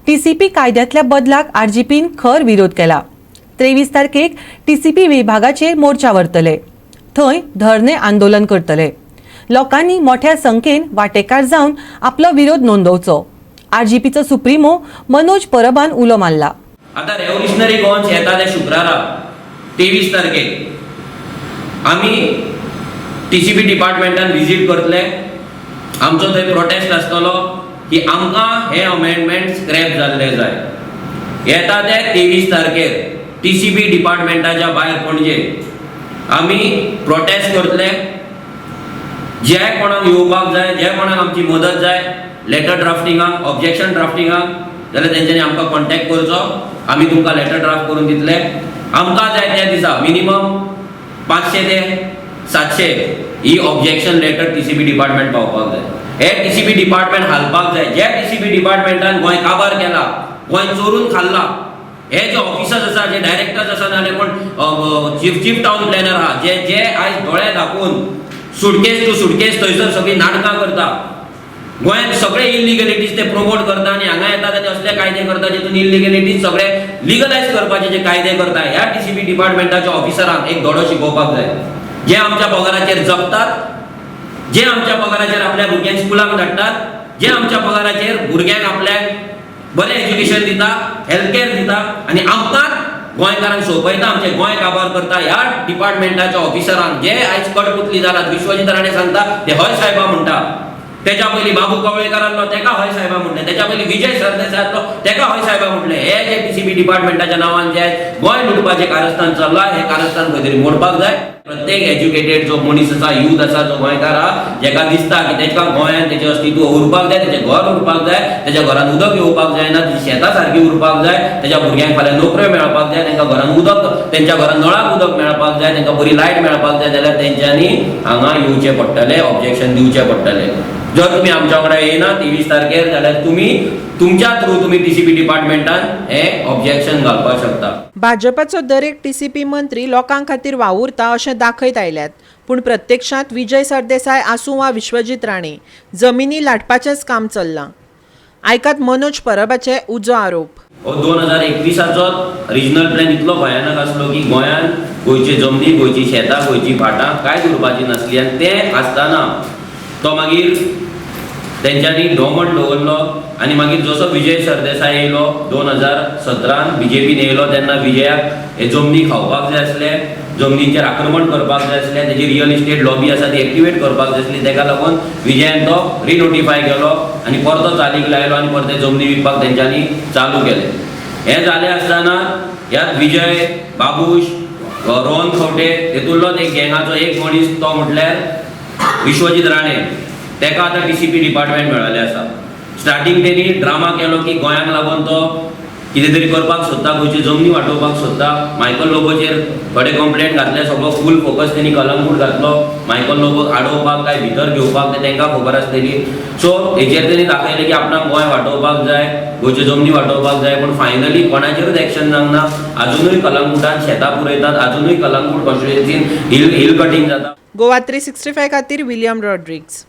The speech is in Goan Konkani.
टीसीपी कायद्यांतल्या बदलाक आरजीपीन खर विरोध केला. 23 तारखेक टीसीपी विभागाचेर मोर्चा व्हरतले, थंय धरणे आंदोलन करतले. लोकांनी मोठ्या संख्येन वांटेकार जावन आपलो विरोध नोंदवचो, आरजीपीचो सुप्रिमो मनोज परबान उलो मारला. आता रेव्होल्युशनरी गोवन्स येता त्या शुक्रारा 23 तारखेक आमी टीसीपी डिपार्टमेंटान विजीट करतले. आमचो थंय प्रोटेस्ट आसतलो की आमकां हे अमेंडमेंट स्क्रॅप जाल्ले जाय. येता ते 23 तारखेर टीसीपी डिपार्टमेंटाच्या भायर पणजे आमी प्रोटेस्ट करतले. जे कोणाक येवपाक जाय, जे कोणाक आमची मदत जाय लेटर ड्राफ्टिंगाक, ऑब्जेक्शन ड्राफ्टिंगाक, जाल्यार तेंच्यांनी आमकां कॉन्टेक्ट करचो. आमी तुमकां लेटर ड्राफ्ट करून दितले. आमकां जाय त्या दिसा मिनिमम 500 ते 700 ही ऑब्जेक्शन लेटर टीसीपी डिपार्टमेंट पावपाक जाय. हे टीसीपी डिपार्टमेंट हालपाक जाय. जे टीसीपी डिपार्टमेंटान गोंय काबार केला, गोंय चोरून खाल्ला, हे जे ऑफिसर्स आसा, जे डायरेक्टर्स आसा, नाजाल्यार कोण चीफ चीफ टावन प्लॅनर आहा, जे जे आयज दोळे धाकून सुटकेस टू सुटकेस थंयसर सगळीं नाटकां करता, गोंयांत सगळे इलिगलिटीज ते प्रमोट करता आनी हांगा येतात आनी असले कायदे करता जितून इलिगलिटीज सगळे लिगलायज करपाचे जे कायदे करता, ह्या टीसीपी डिपार्टमेंटाच्या ऑफिसरांक एक धडो शिकोवपाक जाय. जे आमच्या पगाराचेर जगतात, जे आमच्या पगाराचेर आपल्या भुरग्यांक स्कुलाक धाडटात, जे आमच्या पगाराचेर भुरग्यांक आपल्या बरें एज्युकेशन दिता, हेल्थ केअर दिता आनी आमकां गोंयकारांक सोंपयता, आमचें गोंय काबार करता, ह्या डिपार्टमेंटाच्या ऑफिसरांक जे आयज कडपुतली जालात. विश्वजीत राणे सांगता ते हय साहेबा म्हणटा. तेच्या पयलीं बाबू कवळेकर आसलो, तेका हय साहेबा म्हणलें. तेच्या पयलीं विजय सरदेसाय आसलो, तेका हय साहेबा म्हटलें. हे जे टीसीपी डिपार्टमेंटाच्या नांवान जे गोंय लुटपाचें कारस्थान चल्लां, हें कारस्थान खंय तरी मोडपाक जाय. प्रत्येक एज्युकेटेड जो मनीस आसा, यूथ आसा, जो गोंयकार आहा, जेका दिसता की तेका गोंयांत तेजें अस्तित्व उरपाक जाय, तेजें घर उरपाक जाय, तेज्या घरांत उदक येवपाक जायना, तेजी शेतां सारकी उरपाक जाय, तेज्या भुरग्यांक फाल्यां नोकऱ्यो मेळपाक जाय, तांकां घरांत उदक, तेंच्या घरांत नळाक उदक मेळपाक जाय, तांकां बरी लायट मेळपाक जाय, जाल्यार तेंच्यांनी हांगा येवचें पडटलें, ऑब्जेक्शन दिवचें पडटलें. जर तुमी आमच्या वांगडा येयना 23 तारखेर, जाल्यार तुमी तुमच्या थ्रू तुमी टीसीपी डिपार्टमेंटान हे ऑब्जेक्शन घालपाक शकता. भाजपाचो दरेक टीसीपी मंत्री लोकां खातीर वावुरता अशें दाखयत आयल्यात, पूण प्रत्यक्षांत विजय सरदेसाय आसूं वा विश्वजीत राणे, जमिनी लाटपाचेंच काम चल्लां. आयकात मनोज परबाचे उजो आरोप. हो 2021चो रिजनल प्लॅन इतलो भयानक आसलो की गोंयांत गोंयची जमनी, गोंयची शेतां, गोंयची भाटां कांयच उरपाची नासली. आनी तें आसतना तो मागीर तेंच्यांनी डोमट दवरलो आनी मागीर जसो विजय सरदेसाय येयलो 2017न, बीजेपीन येयलो, तेन्ना विजयाक हे जमनी खावपाक जाय आसले, जमनीचेर आक्रमण करपाक जाय आसलें, तेजी रियल इस्टेट लॉबी आसा ती एक्टिवेट करपाक जाय आसली. तेका लागून विजयान तो रिनोटिफाय केलो आनी परतो चालीक लायलो आनी परते जमनी विकपाक तेंच्यांनी चालू केलें. हें जालें आसतना ह्यात विजय, बाबूश, रोहन खंवटे, तेतूंतलोच एक गँगाचो एक मनीस, तो म्हटल्यार विश्वजीत राणे, तेका आतां टीसीपी डिपार्टमेंट मेळिल्लें आसा. स्टार्टींग तेणी ड्रामा केलो की गोंयांक लागून तो कितें तरी करपाक सोदता, गोंयची जमनी वाटोवपाक सोदता. मायकल लोबोचेर थोडे कंप्लेंट घातले, सगळो फूल फोकस तेणी कलंगूट घातलो. मायकल लोबोक आडोवपाक काय भितर घेवपाक तें तांकां खबर आसतली. सो हेचेर तेणी दाखयलें की आपणाक गोंय वाटोवपाक जाय, गोंयच्यो जमनी वाटोवपाक जाय. पूण फायनली कोणाचेरूच एक्शन जावंक ना. आजुनूय कलंगूटान शेतां पुरयतात, आजुनूय कलंगूट कॉन्स्टिट्युएन्सीन हिल हिल कटींग जाता. गोवा 365 खातीर विलियम रॉड्रिग्स.